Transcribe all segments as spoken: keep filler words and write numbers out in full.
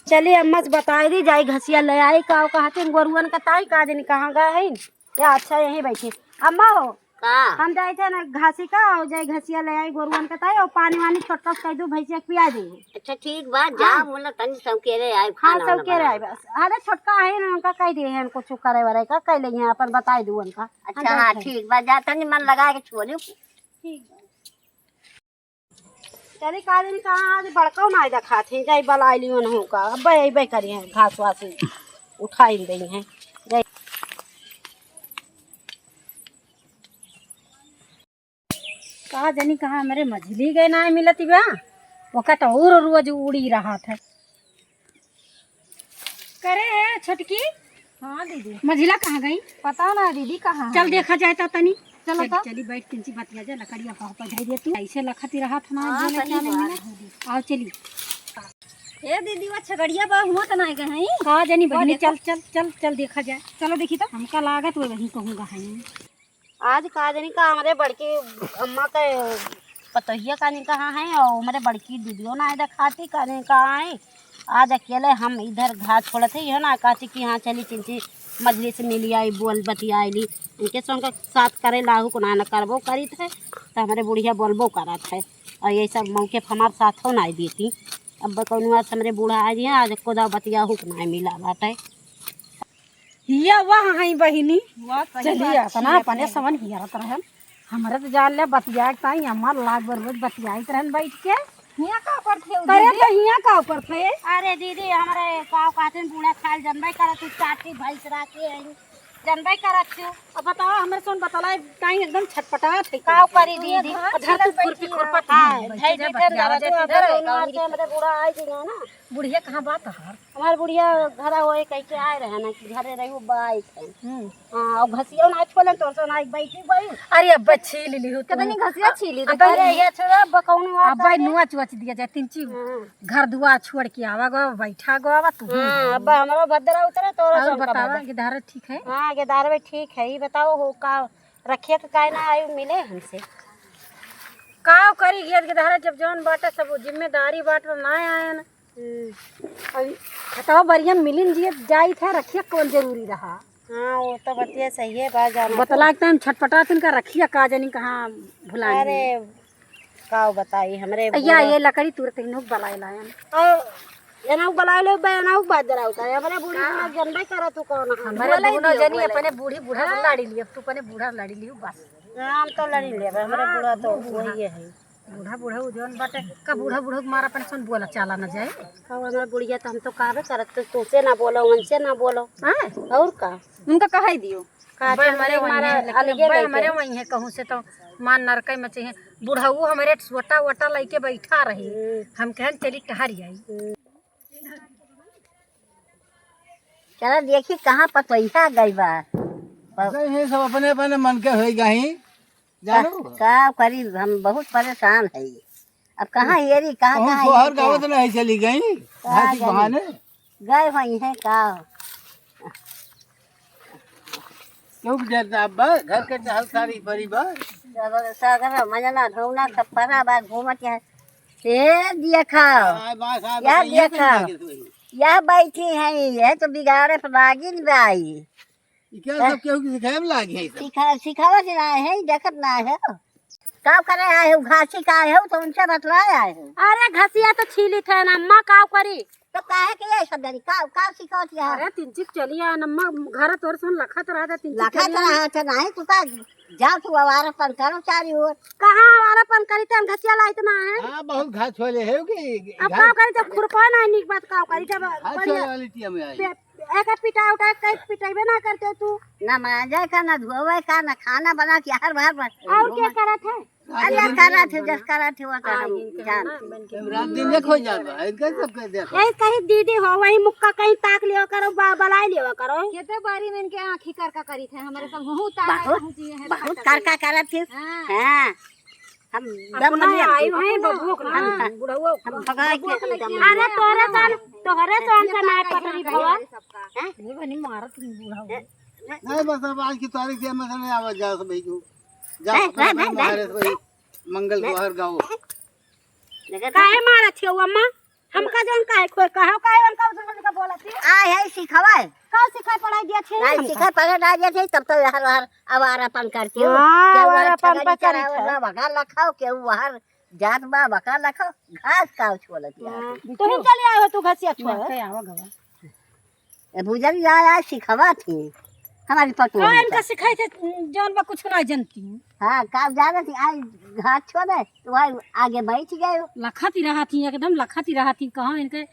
चली अम्मा से बताई दी, जाई घसिया ले आई, का कहते हैं, गोरुअन का ताई का जनी कहाँ गए हैं? या अच्छा यहीं बैठी। अम्मा हो, का? हम जाई थे ना घासी का, और जाई घसिया ले आई गोरुअन का ताई, और पानी वानी छोटका से कह दू भैंसिया के पिया दे। अच्छा ठीक बा, जा हाँ। बोला तनी सब के रे आई, हाँ, खाना सब वाना के रे बना। आई बस। अरे छोटका है ना, उनका कह दिए हैं कुछ करे वरे का, कह लेंगे अपन बताई दू उनका। हम अच्छा हाँ जाते हैं। ठीक बा, जा तनी मन लगा के छोड़ू। ठीक बा। चली का दिन कहाँ आज बड़का ना देखात है, जाई बलाई ली उन्हों का, अब अबे करी है घास वास उठाई दे हैं। जाई। का जनी कहाँ हमरे मझली गए ना मिलत बा, ओका तो और रोज उड़ी रहत है। करे छोटकी। हाँ दीदी। मझिला कहाँ गई? पता ना दीदी कहाँ चल है। देखा जाए तो तनी। चलो चली, तो। चली बैठ किंची बतिया जा, लकड़िया पाव पर धर दे तू। ऐसे लखत ही रहत ना, हाँ, बोले सही क्या नहीं बात मिले। है दीदी। आओ चली। ए दीदी, वो छगड़िया बा हुआ तो नहीं गए हैं? का जनी वो बहिनी, देखो। चल, चल, चल, चल देखा जाए। चलो देखी तो। हमका लागत वो वहीं कहूँगा है। आज का जनी का हमरे बड़की अम्मा के पतोहिया का नहीं कहाँ है और हमरे बड़की दीदियो ना देखाती का नहीं कहाँ है। आज अकेले हम इधर घास छोड़त है, यह ना कहती कि हाँ चली चिंची मझली से मिली आई, बोल बतियाई ली। इनके संग साथ करे लाहू को ना न करबो करीत है, तो हमरे बुढ़िया बोलबो करत है। और ये सब मौके पर हमार साथो ना देती। अब कौनो आज हमरे बूढ़ा आ जी, आज को दाव बतियाहू को ना मिला बाटे। हिया वह हई बहिनी। वाह, सही चलिए, बात अपना छियै अपने अपने। सवन हियरत रहन। हमरे तो जान ले बतिया के ताई अम्मा लाग बर रोज बतियाइत रहन बैठ के। हिया का ऊपर थे करे दीदी? तो हिया का ऊपर थे? अरे दीदी, हमरे का कहते हैं, बूढ़ा खाल जनबे करत तू, चाटी भैंस राखी है, जनबे करत तू। अब बताओ, हमरे सोन बतला ताई एकदम छटपटात है। का करी तू ये दीदी? घर धर तू चलत खुरपी बैठी खुरपत है। हाँ, है। धर बैठ दे, जा, धर जा, दे, जा, धर जा, दे, जा, हमरे बूढ़ा आ गया ना। बुढ़िया कहाँ बात है? हमार बुढ़िया घरा होए कह के आए रहे ना कि घरे रही, वो बाई थे। हम्म। हाँ, और घसियो ना छोलन तोर से ना बैठी गई। अरे अब छील ली हो तू। कितनी घसिया छीली अब रे? अरे ये छोड़ा, अब कौनो बात अब है? नोच वोच दिया जाए, तिनची हाँ। घर दुआर छोड़ के आवा गो, बैठा गो, आवा तू। हाँ, अब हमारा भद्रा उतरे तोर और से उनका बतावा भद्रा। कि धारा ठीक है? हाँ, ये धारवे ठीक है। ये बताओ हो का रखिया के काहे ना आयु मिले हमसे? का करी गेद के धारा जब जौन बाटे सब जिम्मेदारी बाटे ना आए ना। हम्म। अभी खतवा बरिया मिलिन जिए जाई था, रखिया कौन जरूरी रहा? हाँ, वो तो बतिया सही है, बा जाना बतला तो। एकदम छटपटा तिनका रखिया का जानी कहाँ भुला अरे, का बताई हमरे या बुढ़ा ये लकड़ी तुरत ही नोक बलाए लायन। और एना बलाए लो बे, एना बात जरा उतारे। हमरे बूढ़ी हाँ। बुढ़ा जनबे करत तू कौन है? हमरे बोले दोनों दियो, जनी बोले। अपने बूढ़ी बूढ़ा से हाँ। लड़ी लियो, तू अपने बूढ़ा से लड़ी लियो बस। हाँ, हम तो लड़ी लेबे, हमरे हाँ, बूढ़ा तो बूढ़ा। वही है। बूढ़ा बूढ़ा उ जौन बाटे, का बूढ़ा बूढ़ा के मारा अपन सन बोला चाला न जाए। का हमरा बुढ़िया तो हम तो कहबे करत, तो तुमसे ना बोलो, उनसे ना बोलो। हाँ? और का? उनका कहे दियो। का बे तो हमरे हमरे वहीं मारा है, लेकिन अलगे बे लेके। हमरे वहीं है, कहूँ से तो मान नरकई में चाहिए। बुढ़ऊ हमरे सोटा वोटा लेके बैठा रही। हम्म। हम कहन चली टहरी आई। हम्म। चला देखी कहाँ पतोहिया गई बा। प- गई है सब अपने अपने मन के होई गई। जानू? का, का करी, हम बहुत परेशान है। अब कहाँ हेरी, कहाँ, कहूँ कहाँ सोहर हेरी, गावत कहाँ? नहीं चली गई, का घासी जानी? बहाने। गए हुई हैं का? क्यों जाता अब बा? घर के टहल सारी परी बा। सगर, सगर मजना ढोना खपरा बा, घूमत है। ए, देखा। आय, बा, साहब, या बताइए देखा। तो ना किस वही। या बैठी है, यह तो बिगाड़े पर लागिन बाई। ई क्या हैं? सब केहू के सिखाए में लागे है सब? सिखा-, सिखावत ना है, देखत ना है। का करे आए हो, घासी का आए हो, तो उनसे बतलाए आए हो। अरे घसिया तो छीली थे ना, अम्मा का करी? तो काहे के ये सब जानी? का, का सिखावत है? अरे तिनचिक चली आ, अम्मा घर तोर सुन लखत रहा था, तिनचिक लखत चली आ। रहा था, नहीं, तू का जा तू आवारापन करो चारी ओर। कहाँ आवारापन करी थे, हम घसिया लाइत ना है। हाँ, बहुत घास छोले है कि अब घास का करी, जब खुरपा ना निक बात का करी, जब घास बढ़िया छोले वाली टिया में आई। पे-, एका पिटा उठा के कहीं पिटेबे ना करते तू। ना मांजे का, ना धोवे का, ना खाना बना के हर बार बस और क्या करत है? अरे करत है, जस करत है, वो करम जान। रात दिन देखो जात बा, इनका सब के देखो। यही कही दीदी हो, वही मुक्का कहीं ताक लियो करो, बा-, बलाई लियो करो। केते बारी में इनके आँखी करका करी थे, हमारे सब हूँ ताक बहुत, पहुँची है बहुत ताक करका करत है। हाँ। हाँ। हम अपना दम बनिया। आई वहीं बबुआ को, हम, हाँ, बुढ़ऊ को। हम भगाए के बबुआ को लेके एकदम। अरे तोरे सन, तोहरे सन से ना पटरी भवा। हैं? ये बनी मारत नहीं बुढ़ऊ। नहीं बस अब आज की तारीख से मैं समय आवाज जा सब भाई को। जा नहीं, अपने नहीं, अपने नहीं, मारे नहीं। से भाई मंगल नहीं। को हर गाओ। काहे मारत हो अम्मा? हमका जौन काहे खोए, कहाँ काहे हमका उधर उधर का बोलत ही? आए है सिखावा है। का सिखाए पढ़ाई दिया छे आई हमका? सिखाए पढ़ाई ना दिया छे, तब तो हर हर आवारापन करती हो। हाँ, क्या वो आवारापन छगड़ी पर चढ़ी चरावल था। बा, बका लखाओ, के वो हर जात बा, बका लखाओ, घास का छोलत यार। हाँ, तू ही चली आए हो, तू घसिया छोड़। मैं कहे आवा गवा। ए बुजरी आया सिखावा थी, हमारी पटुआ हाँ, में इनका का। सिखाई थे, जौन बा कुछ ना जानती हूँ। हाँ, का जाना थी, आई घास छोड़े, तो आई आगे बैठ गए हो। लखत ही रहा थी, एकदम लखत ही रहा थी, कहाँ इनके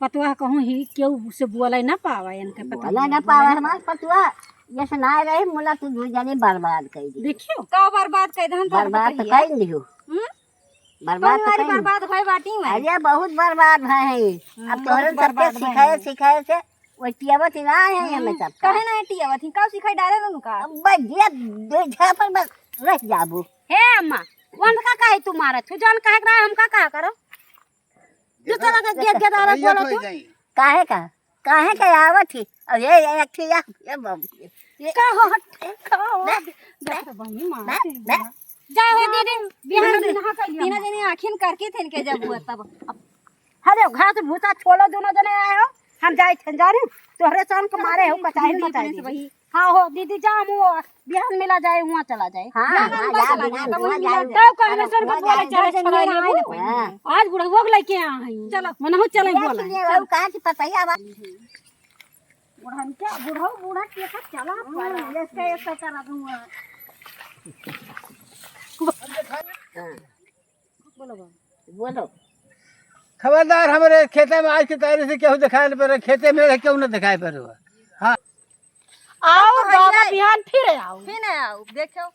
पतवा कहूँ ही, केहू से बोले ना पावे इनके पतवा। बोले ना पावे हमार पतवा, जैसे ना रहे, मुला तू दू जने बर्बाद कर दी। देखियो। का बर्बाद कर दे, हम तो बर्बाद तो बताइए। कर दियो। हम्म? बर्बाद तो कौन वाली कहीं बर्बाद भई बाटी में? अरे बहुत बर्बाद भई है। हम्म, अब तोहरे बहुत सबके बर्बाद भई सिखाए, है। सिखाए से वो पियावत ही ना है हमें हम्म, सबका। काहे ना टियावत ही? का सिखाई डाले रहनु का? अब बस ये दो झापड़ बस रह जाबू। हे अम्मा, उनका काहे तू मारत हो? जौन कहे के रहा, हमका कहा करो। दूसरा के गेट गदारा भैया बोलो खोल तू। जाई। काहे का? काहे के आवत ही? अब ये, ये एक ठे या, ये बम। ये का हो? का हो? बे, बे, देखो बहिनी, मार बे, के बे। जा हो दीदी, बिहान बिहान में नहा कर लिया। तीनों जने आँखिन करके थे इनके जब हुआ तब। अब हरे घास भूसा छोड़ो, दोनों जने आए हो, हम जाए थे जाने, तोहरे सन के मारे हो, कचाही दीदी, मचाई अपने से दी। वही। हाँ हो दीदी, जा हम वो बिहान मिला जाए, हुआँ चला जाए। हाँ, बिहान हाँ, में जा, चला बिहान जाए, हुआँ वही जाए। मिला तब कहले सन के हुआँ बोले जाए, चले हुआँ छोड़ा जाए, लेबू। हाँ। आज बुढ़वो के लेके आ हई। चलो। मनहु चले ये बोला। के लिए वो कहाँ से पतैया बा? बुढ़न क्या, बुढ़ऊ बूढ़ा के का चला हम्म, पड़ा। ऐसे, ऐसे कर दूंगा। हाँ। बोलो बाबू। बोलो। खबरदार, हमरे खेते में आज की तारीख से केहू दिखाई न पड़े, खेते में रह केहू न दिखाई पड़े। हाँ। आओ तो बाबा, भैया। बिहान फिर आओ। फिर आओ, देखो।